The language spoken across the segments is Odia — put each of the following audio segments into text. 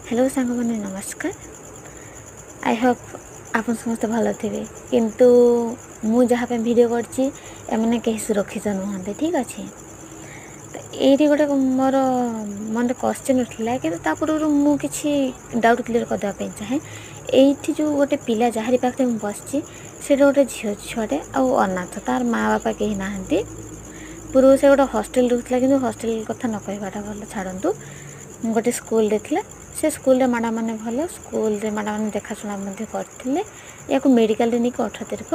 ହ୍ୟାଲୋ ସାଙ୍ଗମାନେ, ନମସ୍କାର। I Hope ଆପଣ ସମସ୍ତେ ଭଲ ଥିବେ। କିନ୍ତୁ ମୁଁ ଯାହା ପାଇଁ ଭିଡ଼ିଓ କରିଛି, ଏମାନେ କେହି ସୁରକ୍ଷିତ ନୁହନ୍ତି। ଠିକ୍ ଅଛି, ତ ଏଇଠି ଗୋଟେ ମୋର ମନରେ କ୍ୱେଶ୍ଚନ୍ ଉଠିଲା, କିନ୍ତୁ ତା ପୂର୍ବରୁ ମୁଁ କିଛି ଡାଉଟ୍ କ୍ଲିୟର୍ କରିଦେବା ପାଇଁ ଚାହେଁ। ଏଇଠି ଯେଉଁ ଗୋଟେ ପିଲା ଯାହାରି ପାଖରେ ମୁଁ ବସିଛି, ସେଇଟା ଗୋଟେ ଝିଅ ଛୁଆଟେ ଆଉ ଅନାଥ, ତାର ମା ବାପା କେହି ନାହାନ୍ତି। ପୂର୍ବରୁ ସେ ଗୋଟେ ହଷ୍ଟେଲ ରହୁଥିଲା, କିନ୍ତୁ ହଷ୍ଟେଲ କଥା ନ କହିବାଟା ଭଲ, ଛାଡ଼ନ୍ତୁ। ଗୋଟେ ସ୍କୁଲରେ ଥିଲା। ସେ ସ୍କୁଲରେ ମ୍ୟାଡ଼ାମ୍ ମାନେ ଭଲ, ସ୍କୁଲରେ ମ୍ୟାଡ଼ାମ୍ ମାନେ ଦେଖାଶୁଣା ମଧ୍ୟ କରିଥିଲେ। ୟାକୁ ମେଡ଼ିକାଲରେ ନେଇକି 18 ତାରିଖ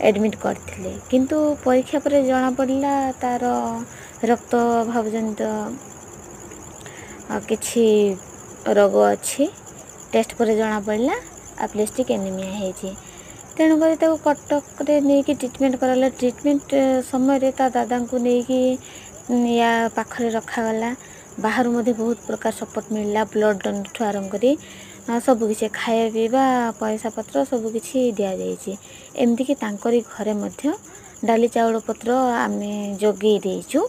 ଆଡ଼ମିଟ୍ କରିଥିଲେ, କିନ୍ତୁ ପରୀକ୍ଷା ପରେ ଜଣାପଡ଼ିଲା ତା'ର ରକ୍ତ ଅଭାବ ଜନିତ କିଛି ରୋଗ ଅଛି। ଟେଷ୍ଟ ପରେ ଜଣାପଡ଼ିଲା ଆପ୍ଲିଷ୍ଟିକ୍ ଏନିମିଆ ହେଇଛି। ତେଣୁକରି ତାକୁ କଟକରେ ନେଇକି ଟ୍ରିଟମେଣ୍ଟ କରାଗଲା। ଟ୍ରିଟମେଣ୍ଟ ସମୟରେ ତା ଦାଦାଙ୍କୁ ନେଇକି ୟା ପାଖରେ ରଖାଗଲା। ବାହାରୁ ମଧ୍ୟ ବହୁତ ପ୍ରକାର ସପୋର୍ଟ ମିଳିଲା, ବ୍ଲଡ଼ ଡୋନରଠୁ ଆରମ୍ଭ କରି ସବୁକିଛି, ଖାଇବା ପିଇବା, ପଇସା ପତ୍ର ସବୁକିଛି ଦିଆଯାଇଛି। ଏମିତିକି ତାଙ୍କରି ଘରେ ମଧ୍ୟ ଡାଲି ଚାଉଳ ପତ୍ର ଆମେ ଯୋଗେଇ ଦେଇଛୁ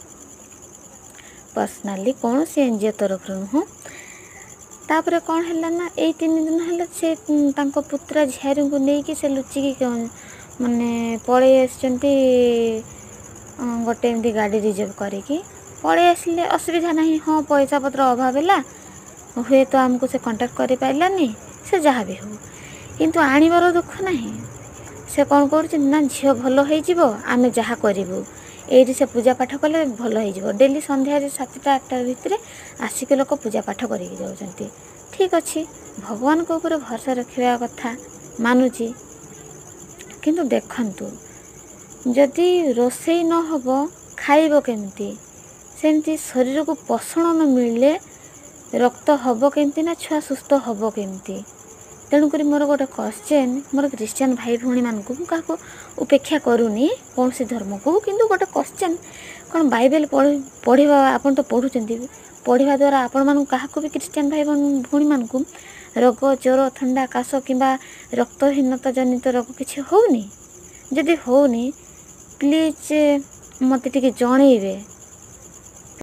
ପର୍ସନାଲି, କୌଣସି ଏନଜିଓ ତରଫରୁ ନୁହଁ। ତାପରେ କ'ଣ ହେଲା ନା, ଏଇ 3 ଦିନ ହେଲା ସେ ତାଙ୍କ ପୁତୁରା ଝିଆରୀଙ୍କୁ ନେଇକି ସେ ଲୁଚିକି ମାନେ ପଳେଇ ଆସିଛନ୍ତି। ଗୋଟେ ଏମିତି ଗାଡ଼ି ରିଜର୍ଭ କରିକି ପଳେଇ ଆସିଲେ, ଅସୁବିଧା ନାହିଁ। ହଁ, ପଇସା ପତ୍ର ଅଭାବ ହେଲା, ହୁଏତ ଆମକୁ ସେ କଣ୍ଟାକ୍ଟ କରିପାରିଲାନି, ସେ ଯାହା ବି ହେଉ, କିନ୍ତୁ ଆଣିବାର ଦୁଃଖ ନାହିଁ। ସେ କ'ଣ କରୁଛନ୍ତି ନା, ଝିଅ ଭଲ ହେଇଯିବ, ଆମେ ଯାହା କରିବୁ, ଏଇଠି ସେ ପୂଜା ପାଠ କଲେ ଭଲ ହେଇଯିବ। ଡେଲି ସନ୍ଧ୍ୟାରେ 7ଟା 8ଟା ଭିତରେ ଆସିକି ଲୋକ ପୂଜା ପାଠ କରିକି ଯାଉଛନ୍ତି। ଠିକ୍ ଅଛି, ଭଗବାନଙ୍କ ଉପରେ ଭରସା ରଖିବା କଥା ମାନୁଛି, କିନ୍ତୁ ଦେଖନ୍ତୁ, ଯଦି ରୋଷେଇ ନ ହେବ ଖାଇବ କେମିତି? ସେମିତି ଶରୀରକୁ ପୋଷଣ ନ ମିଳିଲେ ରକ୍ତ ହେବ କେମିତି ନା ଛୁଆ ସୁସ୍ଥ ହେବ କେମିତି? ତେଣୁକରି ମୋର ଗୋଟେ କ୍ୱେଶ୍ଚନ୍ ମୋର ଖ୍ରୀଷ୍ଟିଆନ ଭାଇ ଭଉଣୀମାନଙ୍କୁ। ମୁଁ କାହାକୁ ଉପେକ୍ଷା କରୁନି, କୌଣସି ଧର୍ମକୁ, କିନ୍ତୁ ଗୋଟେ କ୍ୱେଶ୍ଚନ୍, କ'ଣ ବାଇବେଲ ପଢ଼ିବା, ଆପଣ ତ ପଢ଼ୁଛନ୍ତି, ପଢ଼ିବା ଦ୍ୱାରା ଆପଣମାନଙ୍କୁ କାହାକୁ ବି, ଖ୍ରୀଷ୍ଟିଆନ ଭାଇ ଭଉଣୀମାନଙ୍କୁ ରୋଗ, ଜ୍ୱର, ଥଣ୍ଡା, କାଶ କିମ୍ବା ରକ୍ତହୀନତା ଜନିତ ରୋଗ କିଛି ହେଉନି? ଯଦି ହେଉନି, ପ୍ଲିଜ୍ ମୋତେ ଟିକେ ଜଣେଇବେ।